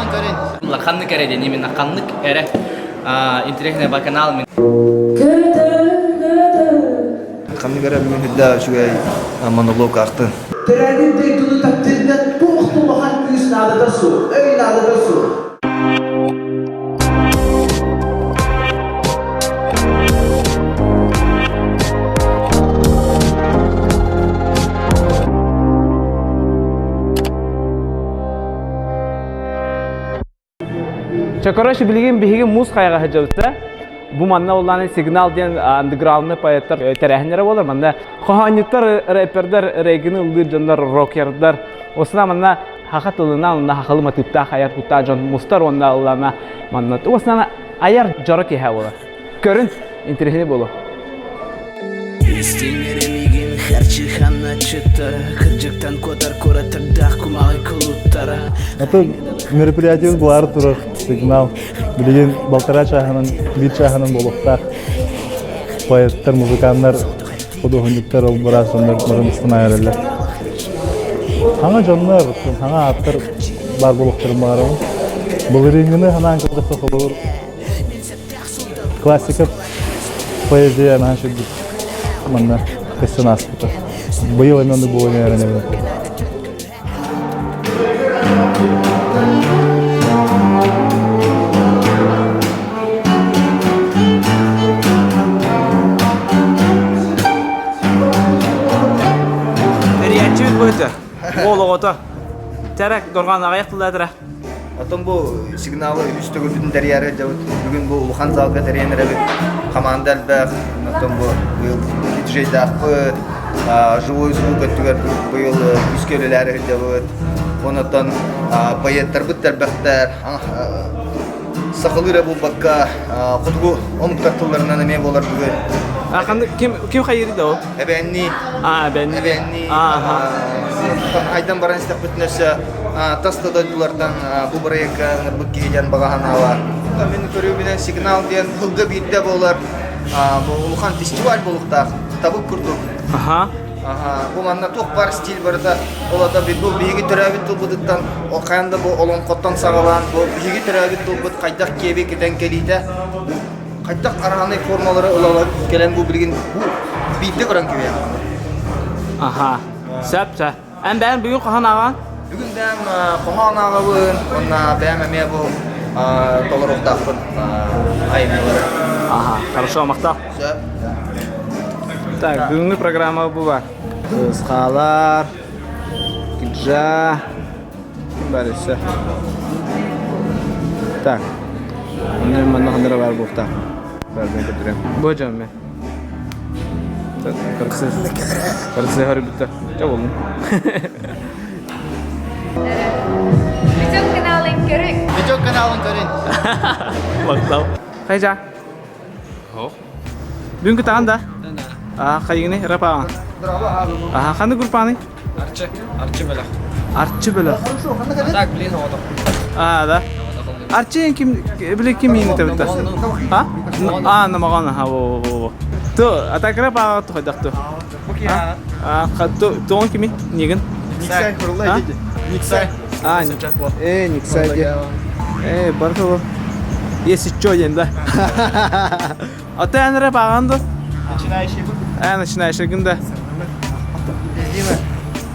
каналын көрүн. Ханнык эрэ диэн именно ханнык эрэ интеллектный канал мин Ханнык эрэ бүгүн үрдэ үчүгэй монолог аахтын. Төрөөбүт дойдуну таптыырга туох да улахан күүс наадата суох, өй наадата суох. Чэ, короче, билигин биһиги муус хайаҕа сылдьабыт Бу манна улаан сигнал диэн андеграундный поэттар тэрээһиннэрэ буолар. Манна хоһоонньуттар, рэпердэр, регины ыллыыр дьоннор, рокердар. Осна манна хаха тылынан уонна хахалы матыыптаах айар куттаах дьон мустар уонна ыллана манна уосна айар дьоро киһи буолар. Көрүн, интэриэһинэй буолуо. Истиҥ эрэмигин харчы хамначчыттара Кырдьыктан куотар куораттардаах кумаҕай кулуттара Это мероприятие булаары турар сигнал. Билигин балтараа чааһынан, биир чааһынан буолуохтаах. Поэттар, музыканнар, худуоһунньуктар ол быраас дьоннор бары мустан эрэллэр. Хаҥа дьоннор, хаҥа ааттар баар буолуохтарын баҕарабын. Былырыыҥҥыны санаан көрдөххө холобур Классика поэзия наһаа үчүгэй манна көстөн ааспыта. Быйыл эмиэ оннук буолуон эрэнэбин. Тэрийээччибит быһыта. Уол оҕото. Тэрэ дорҕоон аҕыйах тыллаатыра. Оттон бу сигналы үс төгүлбүтүн тэрийээри сылдьабыт. Бүгүн бу улахан залга тэрийэн эрэбит. Хамаанда элбэх. Оттон бу быйыл диджейдаахпыт, живой звук өттүгэр быйыл күүскэ үлэлээри сылдьабыт. Онон поэттарбыт элбэхтэр. Сахалыы эрэ буолбакка, хотугу омуктар тылларынан эмиэ буолар бүгүн. А ханнык ким ким хайыырый да ол? Эбээннии. А, эбээннии. Эбээннии. Ааха. Айдан баран истэхпитинэ өссө тас да дойдулартан бу бырайыакка ыҥырбыт киһи диэн баҕа санаалаах. Мин көрүүбүнэн сигнал диэн сылга биирдэ буолар бу улахан фестиваль буолуохтаах табык курдук. Аха. Бу манна туох баар стиль барыта ол ата бу биһиги төрөөбүт тылбытыттан хайан да бу олоҥхоттон саҕалаан бу биһиги төрөөбүт тылбыт хайдах киэби кэтэн кэлиитэ хайдах араанай формалары ыла кэлэн бу билигин бу биирдэ көрөн кэбиһэҕин. Аха. Сөп сөп. Эн бэйэҥ бүгүн хоһоон ааҕаҕын? Бүгүн бэйэм хоһоон ааҕабын уонна бэйэм эмиэ бу толоруохтаахпын айымньылары. Аха, хорошо, махтал. Сөп. Так, бүгүҥҥү программа бу бар. Ысхаалар, киджа, ким бар өссө? Так, онно манна ханнара бар буолта. Бар мен көрдөрөм. Бу дьон мен. Кыргыз хөрбүттэр. Ча болдум. Бүтүн каналын көрүҥ. Бүтүн каналын көрүн. Махтал. Хайжа. Бүгүнкү таҕан да? Аа, хайыгыны рапаҕа. Аха, ханнык группаны? Арчы, Арчы бөлөх. Арчы бөлөх. Так, блин, оҕото. Аа, да. Арчы ким били ким иини тэбитэ? А? Аа, намаҕан аха, во во во. То, а так рапаҕа тухайдахту. А, тоон кими? Нигин? Никсай курулла деди. Никсай. А, э, Никсай де. Э, баркало. Если чё, ден, да. А ты эн рэп ааҕан дуо? Начинающий Э, начинающий да.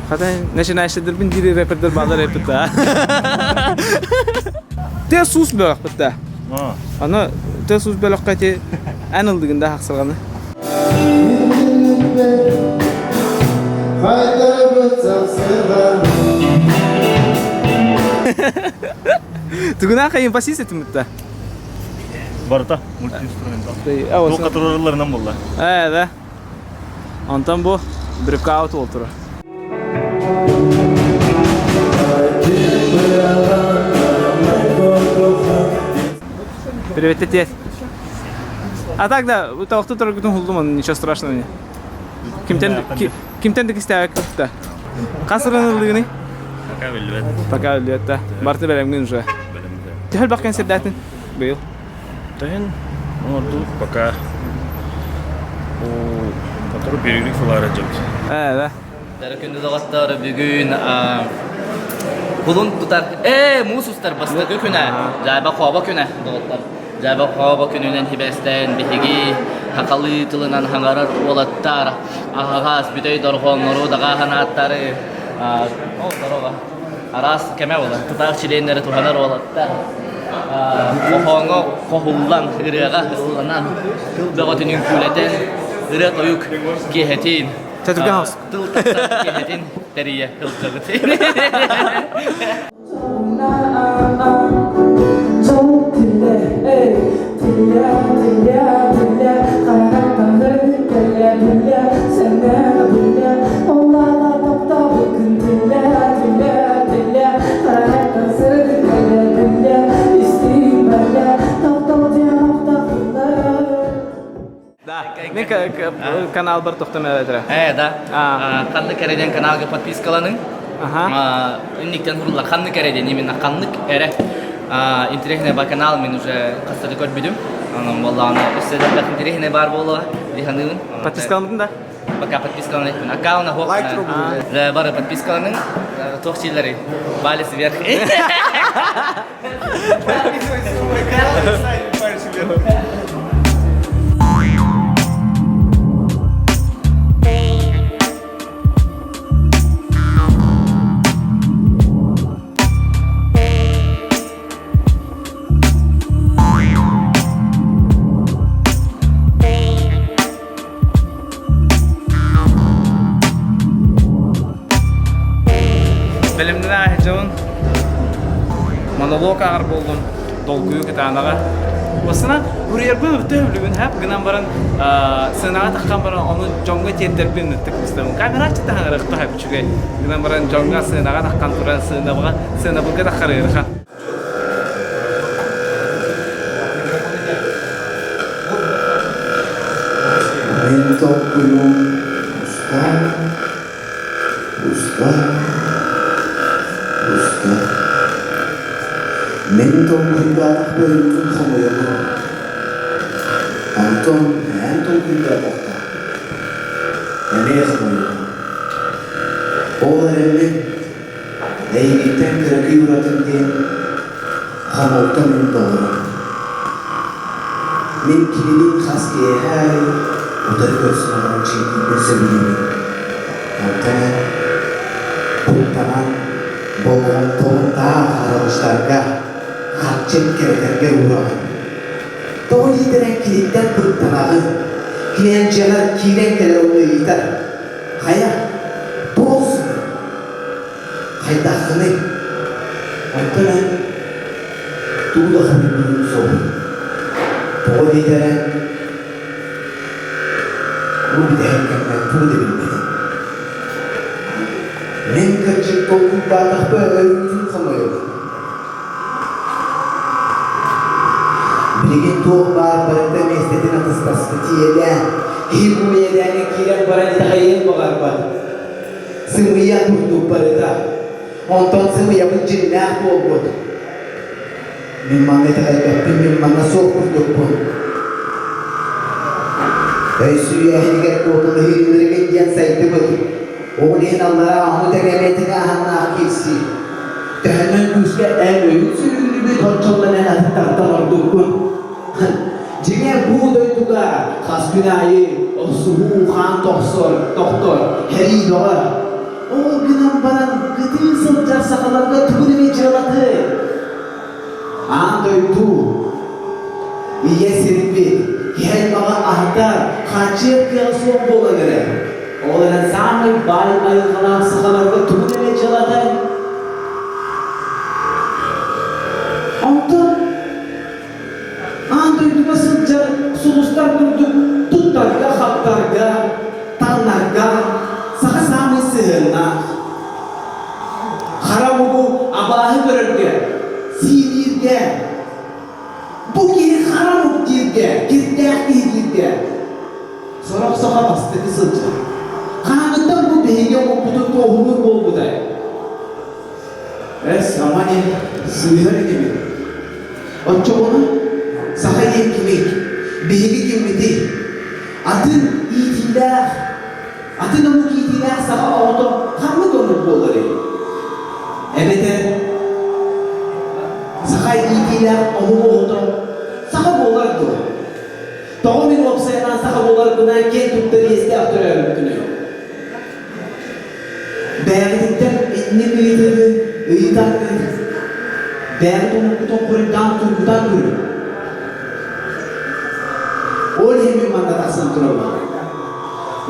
Хата начинающийдербин дири рэпердер баалар рэппит да. Те сус бөлөхпүт да. Аны те сус бөлөхкө ти эн ылдыгын да хақсырғаны. Тугуна хайын басист этим да. Барыта мультиинструментал. Туохха туруоралларынан буолла. Ээ, да. Онтон бу брюкаут уолтура. Привет, отец. А так да, тоохту тургутун хулдум, ничего страшного не. Кимтен кимтен да кистээбэккэ Хас ырыаны ыллыгыный? Пока биллибэт. Пока биллибэт да. Барыта бэлэмҥин уже. Бэлэмҥин. Төһө элбэх кэнсиэрдээтин быйыл? Төһөн оҥордубут пока который перерыв ылаары дьыбыт. Ээ, да. Күндү доҕоттор, бүгүн. Кулун тутар, ээ, муус устар бастакы күнэ, дьаайба хообо күнэ, доҕоттор. Дьаайба хообо күнүнэн хибэстээн биһиги хахалыы тылынан хаҥарар уолаттар аһаҕас бүтэй дорҕооннору даҕааһын ааттары о, здорово. Араас кэмэ буолар. Тутаах чилиэннэри туһанар уолаттар хоһооҥҥо хоһуллан, ырыаҕа ылланан, тыл бөҕөтүн үҥкүүлэтэн, ырыа-тойук киэһэтин тыл тахсар киэһэтин тэрийэ сылдьабыт. Да. Мен канал бар тохтом эбэтэрэ. Э, да. Ханнык эрэ диэн каналга подпискаланың. Ага. Инниктен хуруллар ханнык эрэ диэн именно ханнык эрэ интересный ба канал мен уже хастады көрбүдүм. Онон буоллаҕына өссө да интересный бар буолуо диханыыбын. Подпискаламмытын да? Пока подпискаланайпын. Аккаунта хоп. Бары подпискаланың. Туох чилери. Палец вверх. Бэлэмнэн ааһыдьабын монолог ааҕар буоллум долгуйуу кытаанаҕа. Уосана уруйарбын өттө өбүлүбүн хап гынан баран сыанаҕа таххан баран ону дьоҥҥо тиэрдэрбин ыттык быстабын. Камераччы таһаарыахха хап үчүгэй. Гынан баран дьоҥҥо сыанаҕа таххан туран сыанабыга сыанабылга таххарыырха. Мин толкуйум уста, уста, уста. Мин толкуйдаатах бэйэбин хомуйабын. Онтон эн толкуйдаатахха эмиэ хомуйабын. Ол эрэммин Эйигиттэн кыракый уратын диэн хомолто мин доҕорум. Мин кинилиин хас киэһэ аайы утары көрсөн олорон чэйдиирбин сөбүлүүбүн. Онтон эн куттанан, болҕомтобун таах аралдьытарга, харчын кэрэтэргэ уураҕын. Тоҕо диэтэр киниттэн куттанаҕын, кини эн дьиэҕэр киирэн кэлэр уонна ыйытар: «Хайа, туох Хайдаххыный? Онтон эн тугу да хоруйдуурум суох. Тоҕо диэтэр эн бу бүтэһик кэмҥэ тугу да билбэтим. Мин кырдьык толкуйдаатахпа өрүүтүн хомойобун. Билигин туох баар барыта миэстэтин атастаспыт иэдээн, киһи бу иэдээҥҥэ киирэн баран итэҕэйиэн баҕарбат. Сымыйа курдук барыта. Онтон сымыйабыт дьиҥнээх буолбут. Мин манна итэҕэйбэппин, мин манна суох курдукпун. Өй-сүүйээһинигэр куоталаһыыларыгын диэн сайдыбыт. Ол иһин аллараа ону тэҥэ эмиэтин ааһаннаах киирсии. Төһөнөн күүскэ эн өйүн сүрүннүүбүт оччоллон эн атыттартан ордуккун. Дьиҥэ бу дойдуга хас күн аайы охсуһуу хаан тохсор, тохтор, һэрии бөҕө. Ол гынан баран кытыы сылдьар сахаларга тугун эмэ дьыалаты? Аан дойду ийэ сирбит, киһи аймаҕы аһатар, хааччыйар кыаҕа суох буолан эрэр. Ол эрэн саамай баай айылҕалаах сахаларга тугун эмэ дьыалатай? Онтон Аан дойдуга сылдьар сулустар курдук туттарга-хаптарга, таҥнарга саха саамай сыһыаннаах. Хара омугу абааһы көрөргө, сиилииргэ, бу киһи хара омук дииргэ, кирдээх киһи дииргэ сорох саха бастакы сылдьар. Хааныттан бу биһиги омукпутун туоһулуур буолбутай. Эс, ама диэн сыыһар инибин. Оччоҕуна саха диэн кимий? Биһиги киммитий? Атын иитиилээх, атын омук иитиилээх саха оҕото ханнык омук буоларый? Эбэтэр иитиилээх омук оҕото саха буолар дуо? Тоҕо мин уопсайынан саха буоларбынан киэн туттар иэстээх төрөөбүппүнүй? Бэйэҕититтэн инник ыйытыыны ыйытаҥҥыт, бэйэҕит омуккутун хоруйдаан тургутан көрүҥ. Ол иһин мин манна тахсан турабын.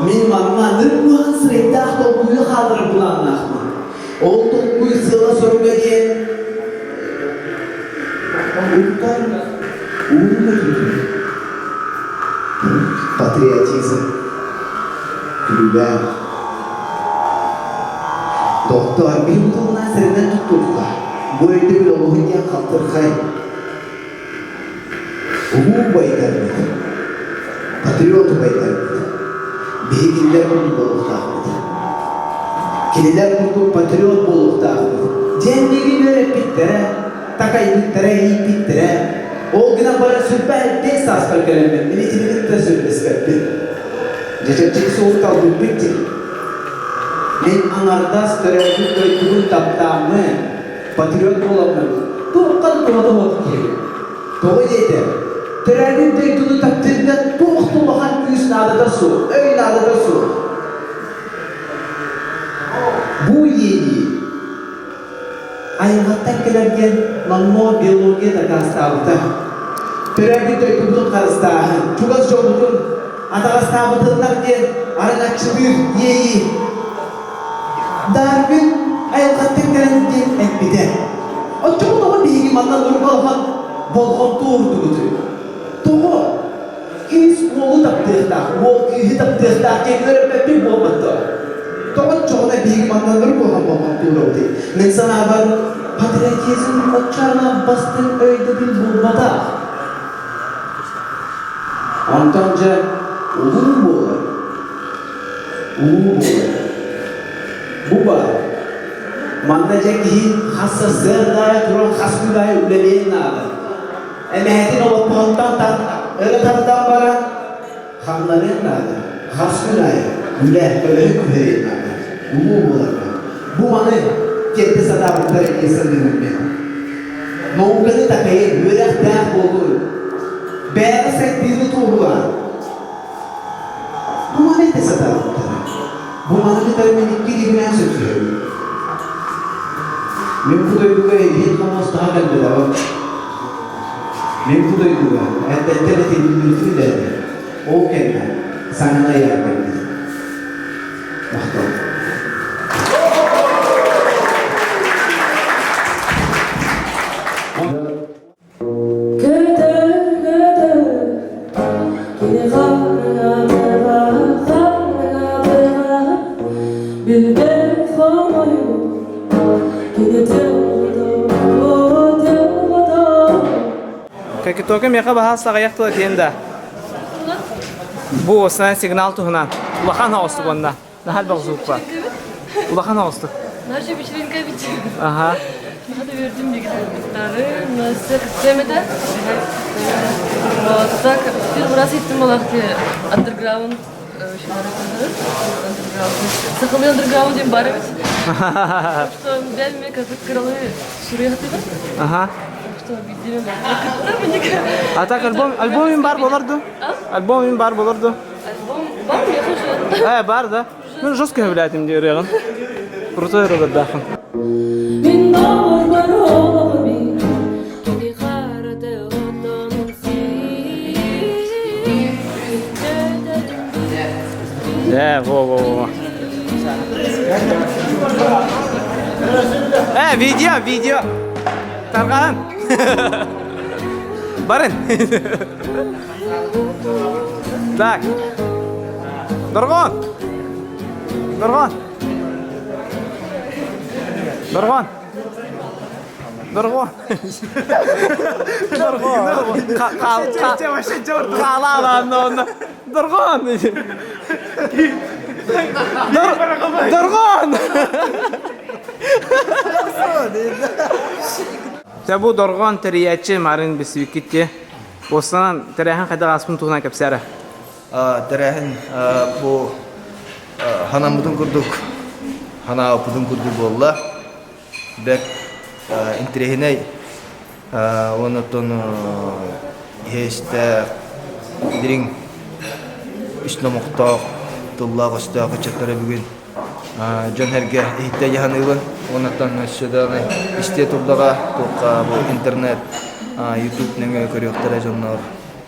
Мин манна ныр куһаҕан сирэйдээх толкуйу хаалларар былааннаахпын. Ол толкуй сыала-соруга диэн уттан уу көтүүтүн. Патриотизм. Күлүүлээх. Доктор, биһиги тылынан сэрэнэн туттуохха. Бу өйдөбүл олуһун диэн халтырхай. Улуу убайдарбыт, патриот убайдарбыт, биһи кинилэр курдук буолуохтаахпыт. Кинилэр курдук патриот буолуохтаахпыт. Диэн миигин үөрэппиттэрэ, такайбыттара, ииппиттэрэ. Ол гынан баран сүрбэһ биэс сааспар кэлэммин, мин итини кытта сөбүлэспэппин. Дьэ чэпчэки суолу талбыппыт дии. Мин аҥардас төрөөбүт дойдубун таптааммын, патриот буоламмын, туохха да туһата суох киһибин. Тоҕо диэтэр, төрөөбүт дойдуну таптыырга туох да улахан күүс наадата суох, өй наадата суох. Бу иэйии айылҕаттан кэлэр диэн номнуо биология дакаастаабыта. Төрөөбүт дойдубутун харыстааһын, чугас дьоммутун атаҕастаабытыннар диэн араҥаччылыыр иэйии Дарвин айылҕаттан кэлэн диэн эппитэ. Оччоҕо тоҕо биһиги манна нурбалахан болҕомто уурдугутуй? Тоҕо? Кыыс уолу таптыахтаах, уол кыыһы таптыахтаах диэн үөрэппэппит буолбат дуо? Тоҕо оччоҕуна биһиги манна нурбалахан болҕомто уурабытый? Мин санаабар, патриотизм оччоҕуна бастыҥ өйдөбүл буолбатах. Онтон дьэ улуу буолар. Улуу буолар. Бу баар. Манна дьэ киһи хас сарсыарда аайы туран хас күн аайы үлэлиэн наада. Эмэһэтин олоппоһуттан өрө тардан баран хамнаныан наада. Хас күн аайы үлэ, көлөһүн күһэриэн наада. Улуу буоларга. Бу маны тиэрдэ сатаабыттар дии саныыбын мин. Науканы такайын, үөрэхтээх буолун. Бэйэҕэ сайдыыны туоһулаан. Бу маны этэ сатаабыттара. Бу маны кытары мин икки илиибинэн сөпсөһөбүн. Мин бу дойдуга эйигин хомуостаһа кэлбэтэҕим. Мин бу дойдуга эрдэттэн этиллибитин үлэлээтим. Ол кэннэ саҥаны айар кэлбитим. Махтал. Кокетока миэхэ баһаа саҕайах тыла диэн да. Бу основной сигнал туһунан. Улахан оҕустук онно. Наһаа элбэх звук бар. Улахан оҕустук. Наша вечеринка бит. Ага. Наһаа үөрдүм дигитары. Кыттыам этэ. Вот так первый раз еттим балахты underground Сахалыы underground диэн бар эбит. Так что бэм мен как кыралы суруйахтыбын. Ага. Так что видимо кыттым. А так альбом альбом бар болар ду? Альбом бар болар ду? Альбом бар я уже. Э, бар да. Ну, жестко являет им ырыаҕын. Крутой ырыалардаахын. Мин доҕорбор олоҕум кини харата отонун Э, во, во, во. Э, видео, видео. Тарҕаан. Барын. Так. Дорҕоон! Дорҕоон! Дорҕоон! Дорҕоон! Дорҕоон! Хаалаалаан онно. Дорҕоон! Дорҕоон! Дьэ бу дорҕоон тэрийээччи Марын Бесвиккитти Уостанан тэрээһин хайдах ааспытын туһунан кэпсээ эрэ. Тэрээһин бу ханаммытын курдук, ханаабыппытын курдук буолла. Бэрт интэриэһинэй. Онтон иһэ-истээх, дириҥ үс номохтоох, тыллаах-өстөөх ыччаттара бүгүн дьон-сэргэ иһиттэ дьаһаныыбын. Онтон өссө даҕаны истиэ турдаҕа, туохха бу интернет, YouTube нөҥүө көрүөхтэрэ дьоннор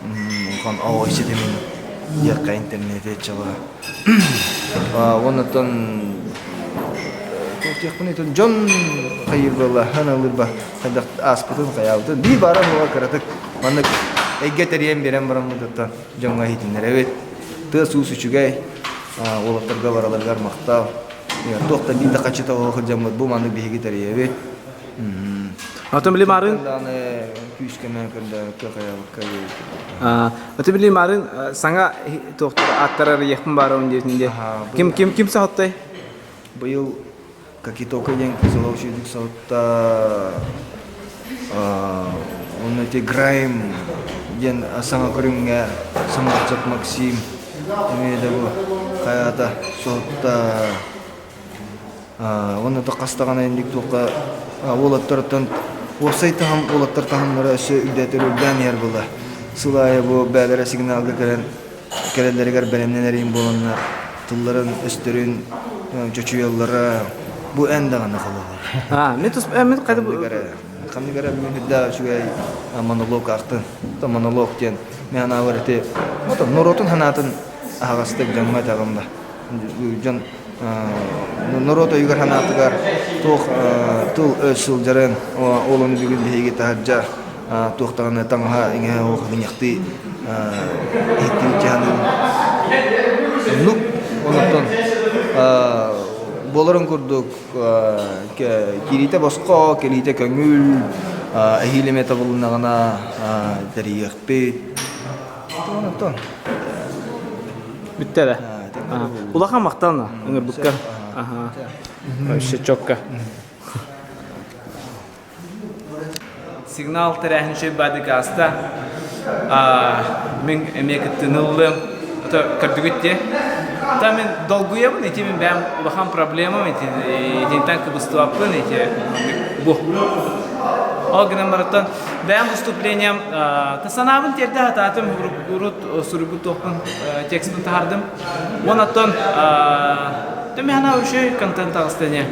улахан оҕо ситимин диэххэ интернети чала. Онтон туох диэхпиний дьон хайыыр буолла, ханалыырба хайдах ааспытын хайаабытын биир баара буола кыратык маннык эйгэ тэрийэн биэрэн бараммытыттан дьоҥҥо иһитиннэрэбит. Тыас-уус үчүгэй, уолаттарга бараларыгар махтал. Туох да биир да хаччыта оһох сылдьаммыт бу маннык биһиги тэрийэбит. Отон били марын күүскэ көрдөбүккэ хайаабыкка Ото били марын саҥа туохтар аттар арыйыахпын баарабын диэтин диэ. Ким ким ким саҕаттай? Быйыл Какитока диэн кызыл үчүгдүк саҕатта уонна ити Грайм диэн саҥа көрүҥҥэ Самарцев Максим эмиэ да бу хайаата соһутта уонна да хас даҕаны инник туохха уолаттартан уопсай таһым уолаттар таһымнара өссө үрдээтэр үрдээн иһэр буолла сыл аайы бу бээлэрэ сигналга кэлэн кэлэллэригэр бэлэмнэнэриин буоланнар тылларын-өстөрүн чочуйаллара бу эн даҕаны холобур. А, мен тус мен қайда ханнык эрэ бүгүн үрдээх үчүгэй монолог аахтын. То монолог диэн мен анаабар ити норуотун санаатын аһаҕастык дьоҥҥо этэҕин ба. Дьон норуот өйүгэр санаатыгар туох тыл өс сылдьарын ол ону бүгүн биһиги таһырдьа туох даҕаны таҥаһа иҥэһэ оһох ыгынньахтыы иһиттибит дьаһаныыбын. Оннук онтон буоларын курдук киириитэ босхо, кэлиитэ көҥүл, эһиил эмиэ табылыннаҕына тэрийиэхпит. Онтон Бүттэ эрэ. Улахан махтал ыҥырбыкка. Вообще четко. Сигнал тэрээһин үчүгэй баадык ааста. Мин эмиэ кыттыыны ыллым. Это көрдүгүт дии. Та мин долгуйабын, ити мин бэйэм улахан проблемам, ити итинтэн кыбыстыбаппын, ити бу. Ол гынан барыттан бэйэм выступлением та санаабын тиэрдэ сатаатым, урут суруйбут туохпун текстпын таһардым. Уон оттон төмөһөнө үчүгэй контент таҕыста ини.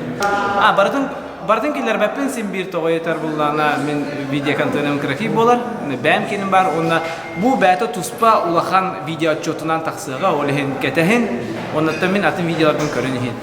А, барытын Барытын киллэрбэппин син биир тоҕо ыйытар буллаҕына мин видеоконтеным кыракый буолар, бэйэм кииним баар уонна бу бэйэтэ туспа улахан видео отчетунан тахсыаҕа, ол иһин кэтэһин, оннуттан мин атын видеоларбын көрөн иһин.